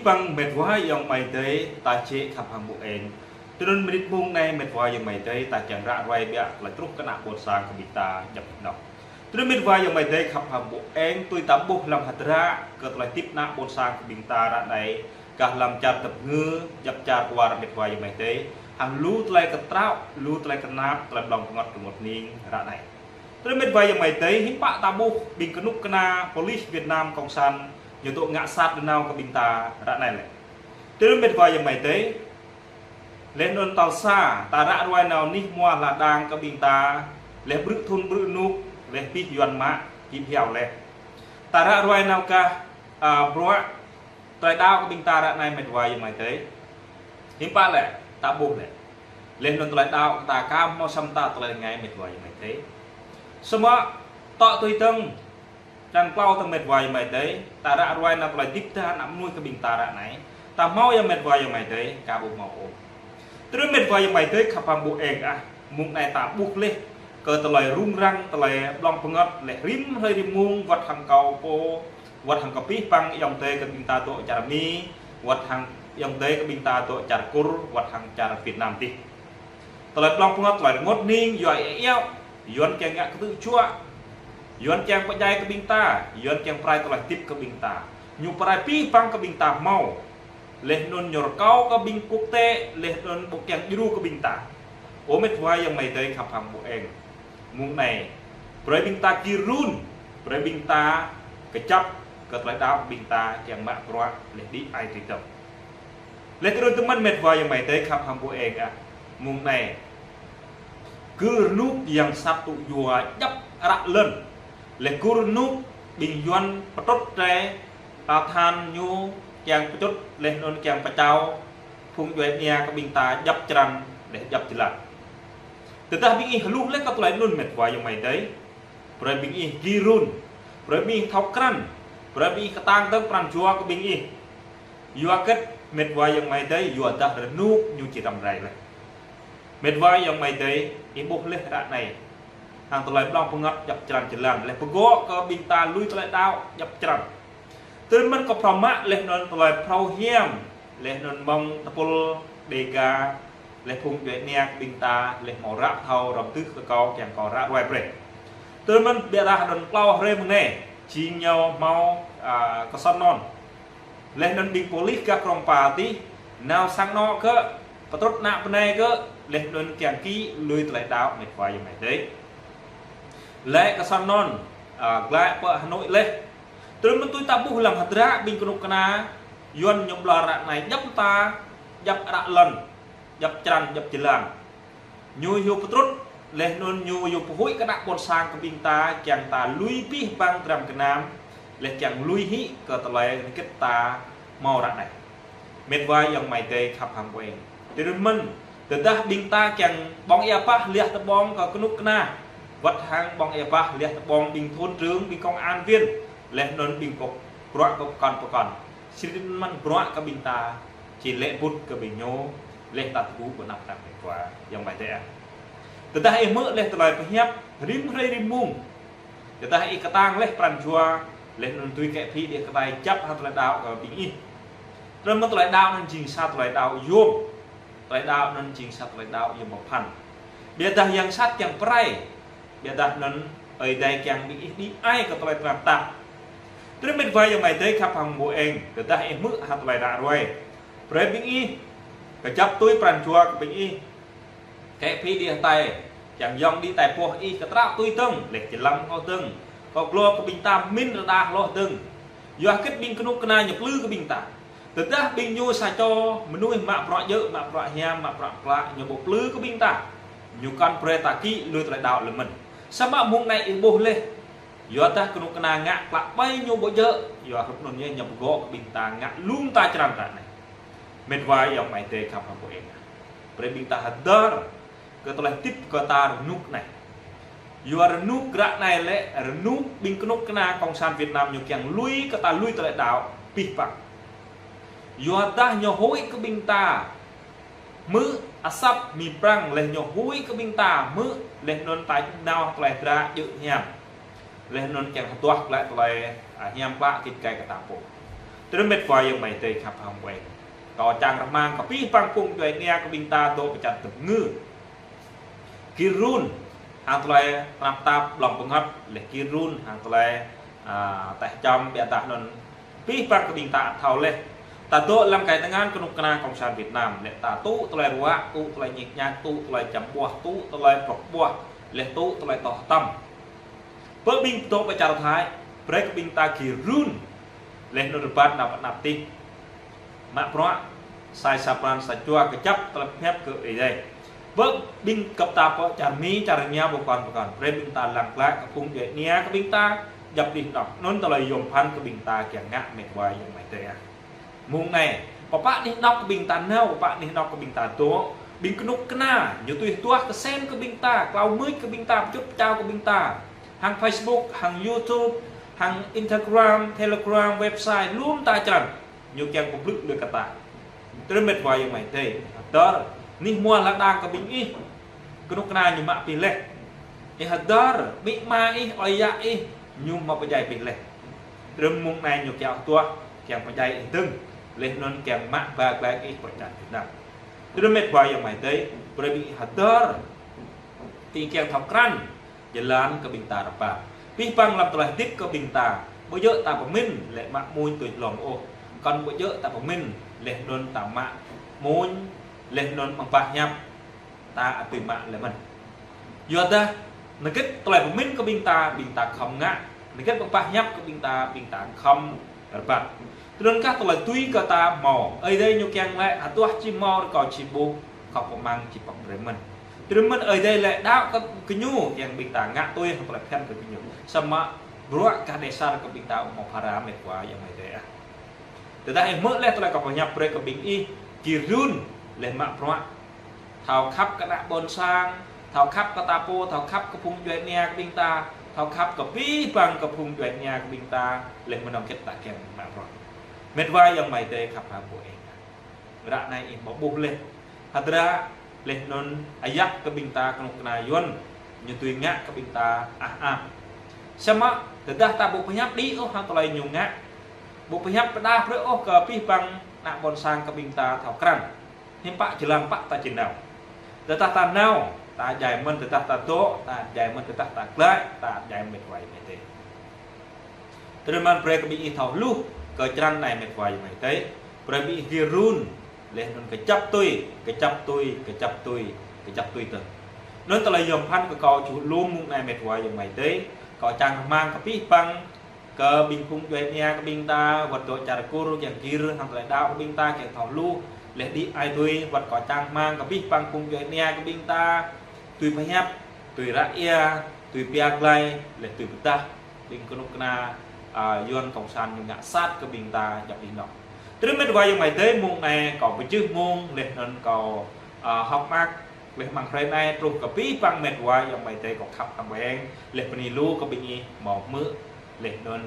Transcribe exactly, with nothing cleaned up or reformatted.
Păng mĕt wa ayŏng amai adơi, ta čih khăp hăng ƀu eng. Tui anŭn mơnit mông anai mĕt wa ayŏng amai adơi, ta kiăng ră ruai biă tơlơi truh kơ ană ƀôn sang kơ ƀing ta djăp hnŏk. Tui anŭn mĕt wa ayŏng amai adơi khăp hăng ƀu eng, tui ta ƀuh lăm hơdră kơ tơlơi tip ană ƀôn sang kơ ƀing ta ră anai, kah lăm čar tơpơngư, djăp čar kwar mĕt wa ayŏng amai adơi, hăng lu tơlơi kơtraŏ, lu tơlơi kơnap, tơlơi blŏng pơngăt kơ rơngot hning ră anai. Tui anŭn mĕt wa ayŏng amai adơi, hiư̆m pă ta ƀuh ƀing kơnuk kơna polis Việt Nam Cộng sản ñu dŏ ngă sat nanao kơ ƀing ta ră anai lĕ. Tui anŭn mĕt wa ayŏng amai adơi, laih anŭn tal sa, ta ră ruai nao anih hmua hla đang kơ ƀing ta, laih brư̆ thŭn brư̆ rơnŭk, laih pih Yuan mă, hip hiao laih. Ta ră ruai nao kah, a, bruă, tơlơi đaŏ kơ ƀing ta ră anai mĕt wa ayŏng amai adơi. Hiư̆m pă lĕ, ta ƀuh lĕ. Laih anŭn tơlơi đaŏ kơ ta kah hmâo săm ta tơlơi rơngai mĕt wa ayŏng amai adơi. Samơ̆, tŏ tui tơ̆ng, črăn klâo tơ̆ng mĕt wa ayŏng amai adơi, ta ră ruai nao tơlơi dĭp ta ană mơnuih kơ ƀing ta ră anai. Ta hmâo yơh mĕt wa ayŏng amai adơi, kah ƀu hmâo ôh. Tui anŭn mĕt wa ayŏng amai adơi khăp hăng ƀu eng ah, mông anai ta ƀuh laih kơ tơlơi rŭng răng, tơlơi blŏng pơngăt laih rĭm hrơi rĭm mông wơ̆t hăng kâo pô, wơ̆t hăng kơ pih păng ayŏng adơi kơ ƀing ta dŏ čar Mi, wơ̆t hăng ayŏng adơi kơ ƀing ta dŏ čar Kur, wơ̆t hăng čar Việt Nam dih. Tơlơi blŏng pơngăt tơlơi rơngot hning, yua iâu, Yuan kiăng ngă kơtư̆ juă, Yuan kiăng pơdjai kơ ƀing ta, Yuan kiăng pơrai tơlơi tip kơ ƀing ta. Ñu pơrai pih păng kơ ƀing ta hmâo. Laih anŭn ñu rơkâo kơ ƀing quốc tế, laih anŭn ƀu kiăng djru kơ ƀing ta. Ơ mĕt wa ayŏng amai adơi khăp hăng ƀu eng. Mông anai, brơi ƀing ta gir run, brơi ƀing ta kơjăp kơ tơlơi đaŏ ƀing ta kiăng mă bruă laih đĭ ai tui tơ̆ng. Laih tui anŭn tơmăn mĕt wa ayŏng amai adơi khăp hăng ƀu eng ah. Mông anai, gir rơnŭk yang sat tŭ yua djăp ră lŏn. Laih gir rơnŭk ƀing Yuan pơtrŭt tơlơi ta than ñu kiăng pơčŭt laih anŭn kiăng pơčao phung djuai ania kơ ƀing ta djăp črăn laih djăp jơlan. Tơdah ƀing ih hluh laih kơ tơlơi anŭn mĕt wa ayŏng amai adơi, brơi ƀing ih gir run, brơi ƀing ih thâo krăn, brơi ƀing ih kơtang tơ̆ng pran jua kơ ƀing ih. Yua hơget mĕt wa ayŏng amai adơi, yua dah rơnŭk ñu či răm rai laih. Mĕt wa ayŏng amai adơi, ih ƀuh laih ră anai. Hăng tơlơi blŏng pơngăt djăp črăn jơlan, laih pơgŏ kơ ƀing ta lui tơlơi đaŏ djăp črăn. Tui anŭn mơ̆n kơ phrâo mă laih anŭn tơlơi phrâo hiam, laih anŭn mơ̆ng tơpul Đêga, laih phung djuai ania kơ ƀing ta, laih hmâo ră thâo răm tưh kơ kâo kiăng kâo ră ruai brơi. Tui anŭn mơ̆n biă dah anŭn klâo hrơi mơ̆ng anai, jing ñu hmâo, a, kơsŏn anŭn. Laih anŭn ƀing polis gah krong Pa dih, nao sang anŏ gơ̆, pơtrŭt ană bơnai gơ̆, laih anŭn kiăng kĭ lui tơlơi đaŏ mĕt wa ayŏng amai adơi. Laih kơsŏn anŭn, a, glaĭ pơ Hà Nội laih. Tui anŭn mơ̆n tui ta ƀuh lăm hơdră ƀing kơnuk kơna, Yuan ñu ƀlŏr ră anai djăp ta, djăp ră lŏn, djăp črăn, djăp jơlan. Ñu yua pơtrŭt, laih anŭn ñu yua pơhuĭ kơ ană ƀôn sang kơ ƀing ta, kiăng ta lui pih păng dram gơnam, laih kiăng lui hĭ kơ tơlơi rơngit ta hmâo ră anai. Mĕt wa ayŏng amai adơi khăp hăng ƀu eng. Tui anŭn mơ̆n, tơdah ƀing ta kiăng ƀơ̆ng ia pah liah tơƀơ̆ng kơ kơnuk kơna, wơ̆t hăng ƀơ̆ng ia pah liah tơƀơ̆ng ƀing thôn trưởng, ƀing công an viên, laih anŭn ƀing kơ bruă kơ pơkŏn pơkŏn. Sĭt anŭn mơ̆n bruă kơ ƀing ta či lĕ bŭt kơ ƀing ñu, laih ta tơgŭ ƀơi anăp Yang Mơnit Wa, ayŏng amai adơi ah. Tơdah ih hmư̆ laih tơlơi pơhiăp rĭm hrơi rĭm mông, tơdah ih kơtang laih pran jua, laih anŭn tui kĕ phi đih kơtai djăp hăng tơlơi đaŏ kơ ƀing ih. Tơdah mơ̆n tơlơi đaŏ anŭn jing sa tơlơi đaŏ yôm, tơlơi đaŏ anŭn jing sa tơlơi đaŏ yôm pơphan. Biă dah yang sat kiăng pơrai, biă dah anŭn Ơi Adai kiăng ƀing ih đĭ ai kơ tơlơi tơnap tap. Tơdah mĕt wa ayŏng amai adơi khăp hăng ƀu eng, tơdah ih hmư̆ hăng tơlơi ră ruai, brơi ƀing ih kơjăp tui pran jua kơ ƀing ih. Kĕ phi đih kơtai, kiăng yŏng đĭ tai pô ih kơtraŏ tui dơ̆ng, laih jơlan kâo dơ̆ng, kâo glô kơ ƀing ta min rơđah hloh dơ̆ng. Yua hơget ƀing kơnuk kơna ñu plư kơ ƀing ta. Tơdah ƀing ñu sa čô mơnuih mă bruă djơ̆, mă bruă hiam, mă bruă klă, ñu ƀu plư kơ ƀing ta. Ñu kăn brơi ta kĭ lui tơlơi đaŏ lơ̆m mơ̆n. Samơ̆ mông anai ih ƀuh laih. Yua dah kơnuk kơna ngă klă ƀai ñu ƀu djơ̆, yua hrup anŭn yơh ñu pơgŏ kơ ƀing ta ngă lung ta črăn ră anai. Mĕt wa ayŏng amai adơi khăp hăng ƀu eng ah. Brơi ƀing ta hơdơr kơ tơlơi tip kơ ta rơnŭk anai. Yua rơnŭk ră anai lĕ, rơnŭk ƀing kơnuk kơna Cộng sản Việt Nam ñu kiăng lui kơ ta lui tơlơi đaŏ pih păng. Yua dah ñu huĭ kơ ƀing ta hmư̆ asăp mi prăng, laih ñu huĭ kơ ƀing ta hmư̆, laih anŭn ta nao tơlơi hơdră djơ̆ hiam. Laih anŭn kiăng hơduah glaĭ tơlơi, a, hiam klă git gai kơ ta pô. Trơm met wa ayŏng amai adơi khăp hăng ƀuăi. Kâo čang rơmang kơ abih bang phung djuai ania kơ ƀing ta dŏ pơ čar tơpơngư. Gir run hăng tơlơi tơnap tap blŏng pơngăt, laih gir run hăng tơlơi, a, teh čăm biă dah anŭn abih bang kơ ƀing ta ăt thâo laih. Ta dŏ lăm kai tơngan kơnuk kơna Cộng sản Việt Nam, laih ta tŭ tơlơi ruă, tŭ tơlơi ñik ñak, tŭ tơlơi čăm ƀuah, tŭ tơlơi prŏk ƀuah, laih tŭ tơlơi toh tăm. Pơ ƀing dŏ pơ čar Thái, brơi kơ ƀing ta gir run, laih anŭn rơbat nao pơ anăp tih. Mă bruă, sai sa pran sa jua kơjăp tơlơi pơhiăp kơ Ơi Adai. Pơ ƀing gơp ta pơ čar Mi, čar Rơngiao pơkŏn pơkŏn. Brơi ƀing ta lăng glaĭ kơ phung djuai ania kơ ƀing ta, djăp anih anŏ. Anŭn tơlơi yôm phăn kơ ƀing ta kiăng ngă met wa ayŏng amai adơi ah. Mông anai, pơpă anih anŏ kơ ƀing ta nao, pơpă anih anŏ kơ ƀing ta dŏ, ƀing kơnuk kơna, ñu tui hơduah kơsen kơ ƀing ta, klâo mưč kơ ƀing ta, pơčŭt pơčao kơ ƀing ta. Hăng Facebook, hăng YouTube, hăng Instagram, Telegram, website, lŏm ta črăn. Ñu kiăng pơblư̆ lui kơ ta. Trơm met wa ayŏng amai adơi. Hơdơr, anih hmua lŏn đang kơ ƀing ih. Kơnuk kơna ñu mă abih laih. Ih hơdơr, amĭ ama ih, ơi yă ih, ñu mă pơdjai abih laih. Trơm mông anai ñu kiăng hơduah, kiăng pơdjai ih dơ̆ng. Laih anŭn kiăng mă ba glaĭ ih pơ čar Việt Nam. Trơm met wa ayŏng amai adơi, brơi ƀing ih hơdơr. Tơl kiăng thâo krăn, jơlan kơ ƀing ta rơbat. Abih bang lăm tơlơi hơdip kơ ƀing ta, ƀu djơ̆ ta pơmĭn laih mă mơnuih tui hlŏng ôh. Kŏn ƀu djơ̆ ta pơmĭn laih anŭn ta mă mơnuih, laih anŭn mơ̆ng pơhiăp ta ăt tui mă laih mơ̆n. Yua dah, hơget tơlơi pơmĭn kơ ƀing ta, ƀing ta khŏm ngă, hơget mơ̆ng pơhiăp kơ ƀing ta, ƀing ta khŏm rơbat. Tui anŭn kah tơlơi tui kơ ta hmâo, Ơi Adai ñu kiăng laĭ, hơduah či hmâo rơkâo či ƀuh, khŏk pơmăng či pŏk brơi mơ̆n. Trơm mơ̆n Ơi Adai laĭ đaŏ kơ gơñu, kiăng ƀing ta ngă tui hăng tơlơi phiăn kơ gơñu. Samơ̆ bruă kah đe sar kơ ƀing ta ƀu hmâo phara met wa ayŏng amai adơi ah. Tơdah ih hmư̆ laih tơlơi kâo pơhiăp brơi kơ ƀing ih, gir run, laih mă bruă. Thâo khăp kơ ană ƀôn sang, thâo khăp kơ ta pô, thâo khăp kơ phung djuai ania kơ ƀing ta, thâo khăp kơ abih bang kơ phung djuai ania kơ ƀing ta, laih mơnơ̆ng hơget ta kiăng mă bruă. Met wa ayŏng amai adơi khăp hăng ƀuăi. Ră anai ih hmâo ƀuh laih. Hơdră laih anŭn ayăt kơ ƀing ta kơnuk kơna Yuan, ñu tui ngă kơ ƀing ta ah ah. Samơ̆ tơdah ta ƀu pơhiăp đĭ ôh hăng tơlơi ñu ngă. Ƀu pơhiăp pơdah brơi ôh kơ abih bang ană ƀôn sang kơ ƀing ta thâo krăn. Hiư̆m pă jơlan pă ta či nao. Tơdah ta nao, ta djai mơ̆n, tơdah ta dŏ, ta djai mơ̆n, tơdah ta glaĭ, ta djai mơ̆n met wa ayŏng amai adơi. Trơm mơ̆n brơi kơ ƀing ih thâo hluh kơ črăn anai met wa ayŏng amai adơi. Brơi ƀing ih gir run, laih anŭn kơjăp tui, kơjăp tui, kơjăp tui, kơjăp tui tơ̆. Anŭn tơlơi yôm phăn kơ kâo čuh lŏm mông anai met wa ayŏng amai adơi. Kâo čang rơmang kơ abih bang kơ ƀing phung djuai ania kơ ƀing ta, wơ̆t dŏ čar Kur kiăng gir hăng tơlơi đaŏ kơ ƀing ta kiăng thâo hluh, laih đĭ ai tui, wơ̆t kâo čang rơmang kơ abih bang phung djuai ania kơ ƀing ta, tui pơhiăp, tui ră ia, tui pia glaĭ, laih tui pơdah, ƀing kơnuk kơna, a, Yuan Cộng sản ñu ngă sat kơ ƀing ta djăp anih anŏ. Trơm met wa ayŏng amai adơi mông anai kâo pơjưh mông, laih anŭn kâo, a, hơ̆k mơak, laih mơ̆ng hrơi anai truh kơ abih bang met wa ayŏng amai adơi kâo khăp hăng ƀuăi, laih bơni lu kơ ƀing ih hmâo hmư̆, laih anŭn